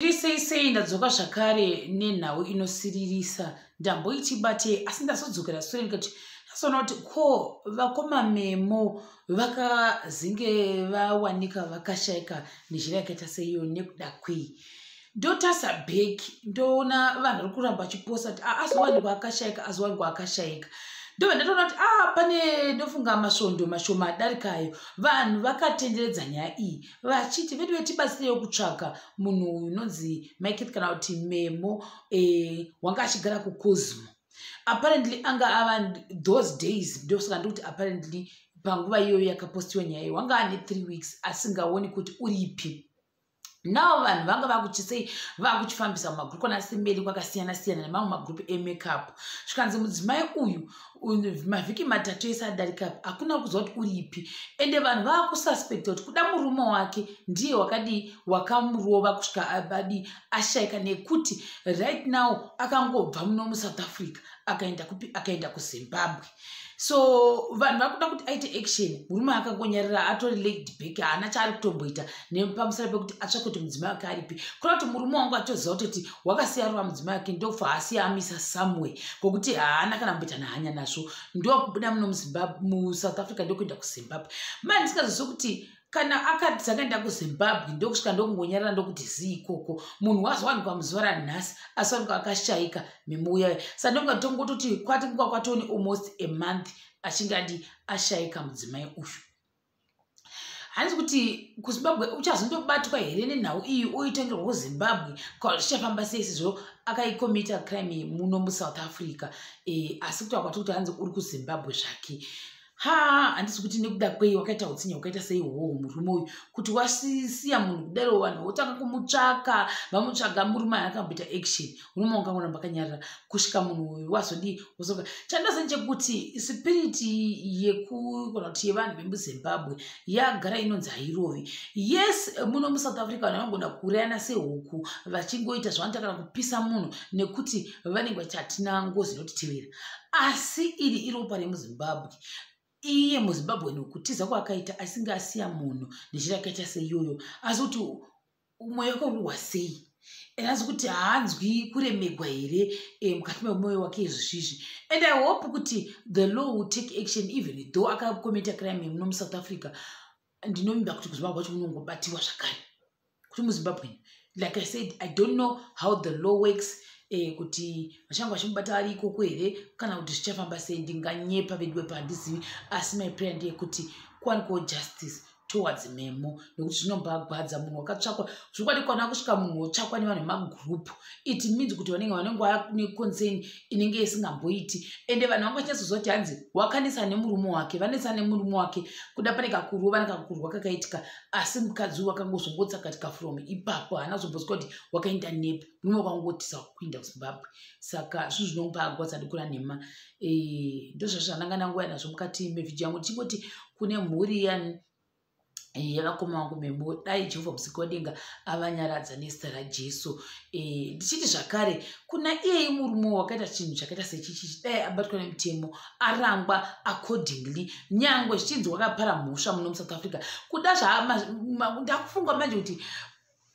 Ndiri sei sei, ndadzoka zvakare nenhau inosiririsa. Ndamboiti bate, asi ndazodzokera sure ndikati ndazoona kuti ko vakoma Memo vakazinge vawanika vakashaika nezhira yakaita seiyo nekuda kwei? Ndotarisa back, ndoona vanhu vari kuramba vachiposta kuti azowanikwa akashaika, azowanikwa akashaika. Ndobva ndatoona kuti pane, ndofunga masvondo mashoma adarikayo, vanhu vakatenderedza nyaya iyi vachiti vedu vetibatsirewo kutsvaka munhu uyu unonzi Mike kana kuti Memo, wanga achigara kuCosmo. Apparently anga ava those days, ndosaka ndikuti apparently, panguva iyoyo yakapostiwa nyaya iyi wanga ane 3 weeks asingaoni kuti uripi. Navo vanhu vanga vakuchisei, vakuchifambisa mumagrupu anasimeli kwakasiyana siyana nemamwe magrupu emakeup. Zvikanzi mudzimai uyu mavhiki 3 ese adarika hakuna kuziva kuti uripi, ende vanhu vakususpecta kuti kuda murume wake ndiye wakadii, wakamurova kusvika adii, ashayika, nekuti right now akangobva muno muSouth Africa akaenda kupi? Akaenda kuZimbabwe. So vanhu vari kuda kuti aite action. Murume akangonyarira, atori laid back, haana chaari kutomboita nepamusana pekuti atsvake kuti mudzimai wake aripi. Kureva kuti murume wangu atoziva kutoti wakasiya rova mudzimai wake, ndokufa asiya amisa somewhere, kwokuti haana kana kumboita nehanya nazvo. Ndokubuda muno muSouth Africa ndokuenda kuZimbabwe. Mani ndingazoziva kuti kana akati akaenda kuZimbabwe ndokusvika ndokungonyarara ndokuti zii ikoko, munhu wazowanikwa muzuva ranhasi asi wanikwa akashayika Memo uyayo. Saka ndonga tongototi kwati nguva kwatoni almost a month achinge adi ashayika mudzimai uyu. Handisi kuti kuZimbabwe uchazondobatwa here nenhau iyi oitengerwa kuZimbabwe kana zvichafamba sei, sezvo akaikomita crime muno muSouth Africa, asi kutaura kwati kuti hanzi uri kuZimbabwe zvake. Ha, handisi kuti nekuda kwei wakaita utsinye wakaita sei hwohwo murume uyu, kuti wasisiya munhu kudaro, vanhu votanga kumutsvaka, vamutsvaga, murume akamboita action, murume wangangoramba akanyarara kusvika munhu uyu wazodii, wazoka. Chandaziva ndechekuti spirit yekukana kuti yevanhu vemuZimbabwe yagara inonzi hairovi. Yes, muno muSouth Africa vanhu vanogona kuurayana sehuku vachingoita zvavanoita kana kupisa munhu nekuti vanenge vachiti hatina ngozi inotitevera, asi iri iropa remuZimbabwe. Iye muZimbabwe nokutiza kwaakaita asinge asiya munhu nenzira yakaita seiyoyo, asi kuti mwoyo wake uri sei, and kuti haanzwi kuremegwa here mukati memwoyo wake izvozvizvi? And I hope kuti the law will take action even though akakomita crime muno muSouth Africa. Ndinovimba kuti kuZimbabwe kwacho unongobatiwa zvakare kuti muZimbabwe. Like I said, I don't know how the law works, kuti vachange vachimubata ari ikoko here kana kuti zvichafamba sei. Ndinganyepa veduwe, pandizivi, asi my prayer ndeyekuti kuwanikwawo justice towards Memo, nekuti zvinombagwadza munhu wakatsvakwa zvokwadi. Kwana kusvika munhu wotsvakwa nevanhu vemagrupu, it means kuti vanenge vane concern inenge isingamboiti, ende vanhu vanga vachinyatsozwa kuti hanzi wakanetsana nemurume wake, vanetsana nemurume wake, kuda pane kakurova nekakurwa kakaitika, asi mukadzi uyu wakangozongotsakatika from ipapo, haana kuzombozwa kuti wakaenda nepi, murume wakangotisa kuinda kuZimbabwe. Saka zvinhu zvinombagwadza ndikura nhema. Ndozvazvo zvandanga ndanguva nazvo mukati mevhidhiyo yangu, ndichingoti kune mhuri yani yevakoma vangu Memo, dai Jehovha musiki wedenga avanyaradza nezita raJesu. Ndichiti zvakare kuna iyeye murume wakaita chinhu chakaita sechichichi, dai abatwa nemutemo, arangwa accordingly, nyangwe zvichinzi wakapara mhosva muno muSouth Africa. Kuda ndakufunga manje kuti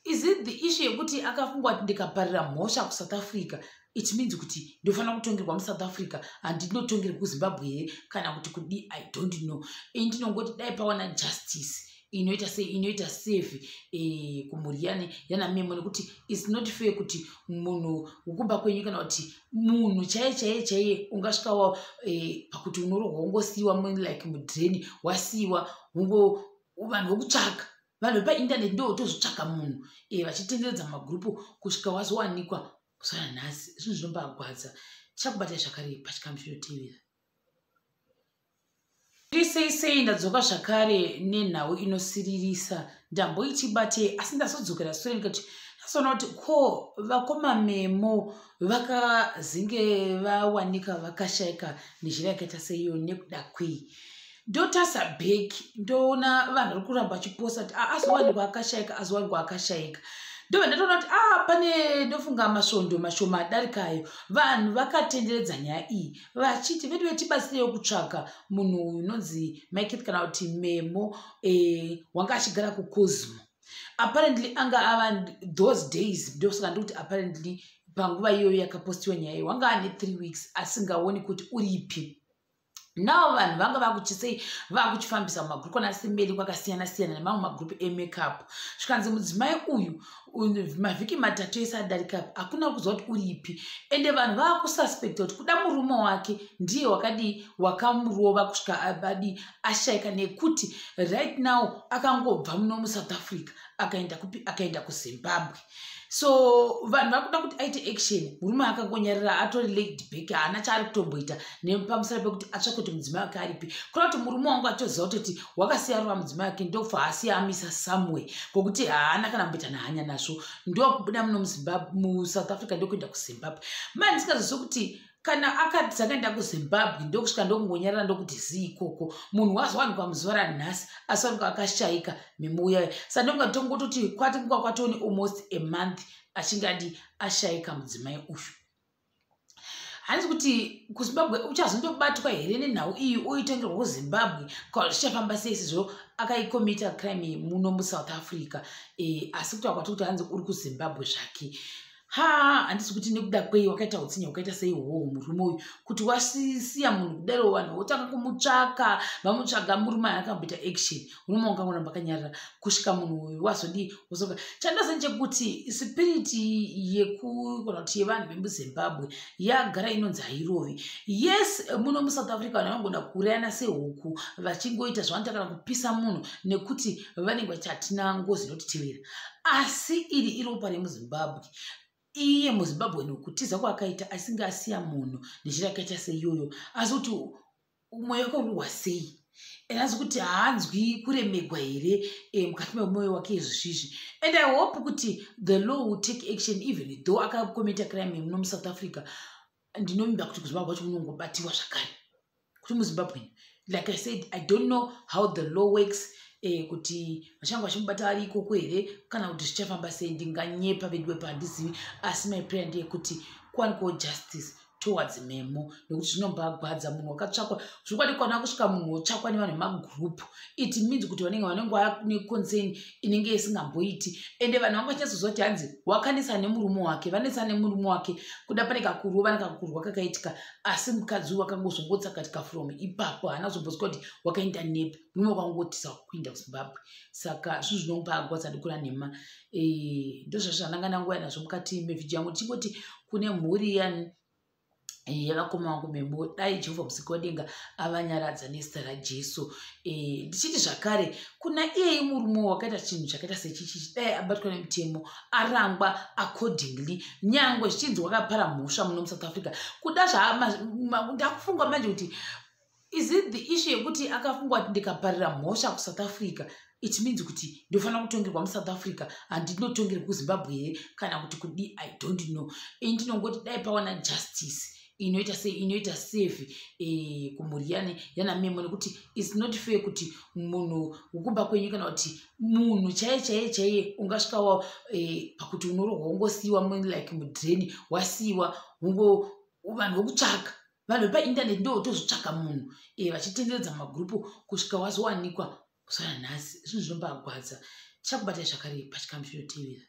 is it the issue yekuti akafunga kuti ndikaparira mhosva kuSouth Africa, it means kuti ndofanira kutongerwa muSouth Africa, handinotongerwi kuZimbabwe here kana kuti kudi? I don't know. Ini ndinongoti dai pawana justice inoita sei, inoita safe kumhuri yani yana Memo, nekuti it's not fair kuti munhu wekumba kwenyu kana kuti munhu chaiye chaiye chaiye ungasvikawo pakuti unorohwa, wongosiyiwa like mudrain, wasiyiwa ungo vanhu vokutsvaka, vanhu vepaindaneti ndo votozotsvaka munhu vachitenderedza magurupu kusvika wazowanikwa kusara nhasi. Zvinhu zvinombagwadza. Tichakubatai zvakare pachikamu chinotevera. Ndiri sei sei, ndadzoka zvakare nenhau inosiririsa. Ndamboiti bate, asi ndazodzokera sure ndikati ndazoona kuti ko vakoma Memo vakazinge vawanika vakashaika nezhira yakaita seiyo nekuda kwei? Ndotarisa back, ndoona vanhu vari kuramba vachiposta kuti azowanikwa akashaika, azowanikwa akashaika. Ndobva ndatoona kuti pane, ndofunga masvondo mashoma adarikayo, vanhu vakatenderedza nyaya iyi vachiti vedu vetibatsirewo kutsvaka munhu uyu unonzi Mike kana kuti Memo, wanga achigara kuCosmo. Apparently anga ava those days, ndosaka ndikuti apparently panguva iyoyo yakapostiwa nyaya iyi, wanga ane 3 weeks asingaoni kuti uripi. Navo vanhu vanga vakuchisei, vakuchifambisa mumagrupu anasimeli kwakasiyana siyana nemamwe magrupu emakeup. Zvikanzi mudzimai uyu mavhiki 3 ese adarika hakuna kuziva kuti uripi. Ende vanhu vakususpecta kuti kuda murume wake ndiye wakadii, wakamurova kusvika adii, ashayika, nekuti right now akangobva muno muSouth Africa akaenda kupi? Akaenda kuZimbabwe. So vanhu vakuda kuti aite action. Murume akangonyarira, atori laid back, haana chaari kutomboita nepamusoro pekuti atsvake kuti mudzimai wake aripi. Kuda kuti murume wangu atoziva kutoti wakasiya rova mudzimai wake, ndokufa asiya amisa somewhere, kwokuti haana kana kumboita nehanya nazvo, ndokubuda muno muSouth Africa ndokuenda kuZimbabwe. Mani ndisingazivi kuti kana akati takaenda kuZimbabwe ndokusvika ndokungonyarara, ndokuti zii ikoko. Munhu wazowanikwa muzuva ranhasi, asi wanikwa akashayika memuuya. Saka ndonga tongototi kwati nguva kwatoni almost a month achinge adi ashayika mudzimai uyu. Handisi kuti kuZimbabwe uchazondobatwa here nenhau iyi, oitengerwa kuZimbabwe, kana zvichafamba sei, sezvo akaikomita crime muno muSouth Africa. Asi kutaura kwati kuti hanzi uri kuZimbabwe zvake. Ha, handisi kuti nekuda kwei wakaita utsinye wakaita sei uwowo murume uyu, kuti wasisiya munhu kudaro, vanhu votanga kumutsvaka, vamutsvaga, murume akamboita action. Murume wangangoramba akanyarara kusvika munhu uyu wazodii, wazoka. Chandoziva ndechekuti spirit yekukana kuti yevanhu vemuZimbabwe yagara inonzi hairovi. Yes, muno muSouth Africa vanhu vanogona kuurayana sehuku, vachingoita zvavanoita kana kupisa munhu, nekuti vanenge vachiti hatina ngozi inotitevera. Asi iri iropa remuZimbabwe. Iye muZimbabwe nokutiza kwaakaita asinge asiya munhu nenzira yakaita seiyoyo, asi kuti mwoyo wake uri sei? And asi kuti haanzwi kuremegwa here mukati memwoyo wake izvozvizvi? And I hope kuti the law will take action, even though akakomita crime muno muSouth Africa. Ndinovimba kuti kuZimbabwe kwacho unongobatiwa zvakare, kuti muZimbabwe, like I said, I don't know how the law works, kuti vachange vachimubata ari ikoko here kana kuti zvichafamba sei. Ndinganyepa veduwe, pandizivi. Asi my prayer ndeyekuti kuwanikwawo justice towards Memo, nekuti zvinombagwadza munhu wakatsvakwa zvokwadi. Kwana kusvika munhu wotsvakwa nevanhu vemagrupu, it means kuti vanenge vane concern inenge isingamboiti. Ende vanhu vanga vachinatsoziva kuti hanzi wakanetsana nemurume wake, vanetsana nemurume wake, kuda pane kakurwa, pane kakurwa kakaitika, asi mukadzi uyu wakangozongotsakatika from ipapo, haana kuzombozwa kuti wakaenda nepi. Murume wakangotisa kuinda kuZimbabwe. Saka zvinhu zvinombagwadza, ndikura nhema. Ndozvazvo zvandanga ndanguva nazvo mukati mevhidhiyo yangu, ndichingoti kune mhuri yani yavakoma vangu Memo, dai Jehovha musiki wedenga avanyaradza nezita raJesu. Ndichiti zvakare kuna iyeye murume wakaita chinhu chakaita sechichichi, dai abatwa nemutemo, arangwa accordingly, nyangwe zvichinzi wakapara mhosva muno muSouth Africa. Kuda ndakufunga manje kuti is it the issue yekuti akafungwa kuti ndikaparira mhosva kuSouth Africa, it means kuti ndofanira kutongerwa muSouth Africa, handinotongerwi kuZimbabwe here, kana kuti kudi? I don't know. Ini ndinongoti dai pawana justice inoita sei, inoita safe kumhuri yani yana Memo, nekuti it's not fair kuti munhu wokumba kwenyu, kana kuti munhu chaiye chaiye chaiye, ungasvikawo pakuti unorohwa, wongosiyiwa like mudrain, wasiyiwa ungo vanhu vokutsvaka, vanhu vepaindaneti ndo votozotsvaka munhu vachitenderedza magurupu kusvika wazowanikwa zuva ranhasi. Zvinhu zvinombagwadza. Tichakubatai zvakare pachikamu chinotevera.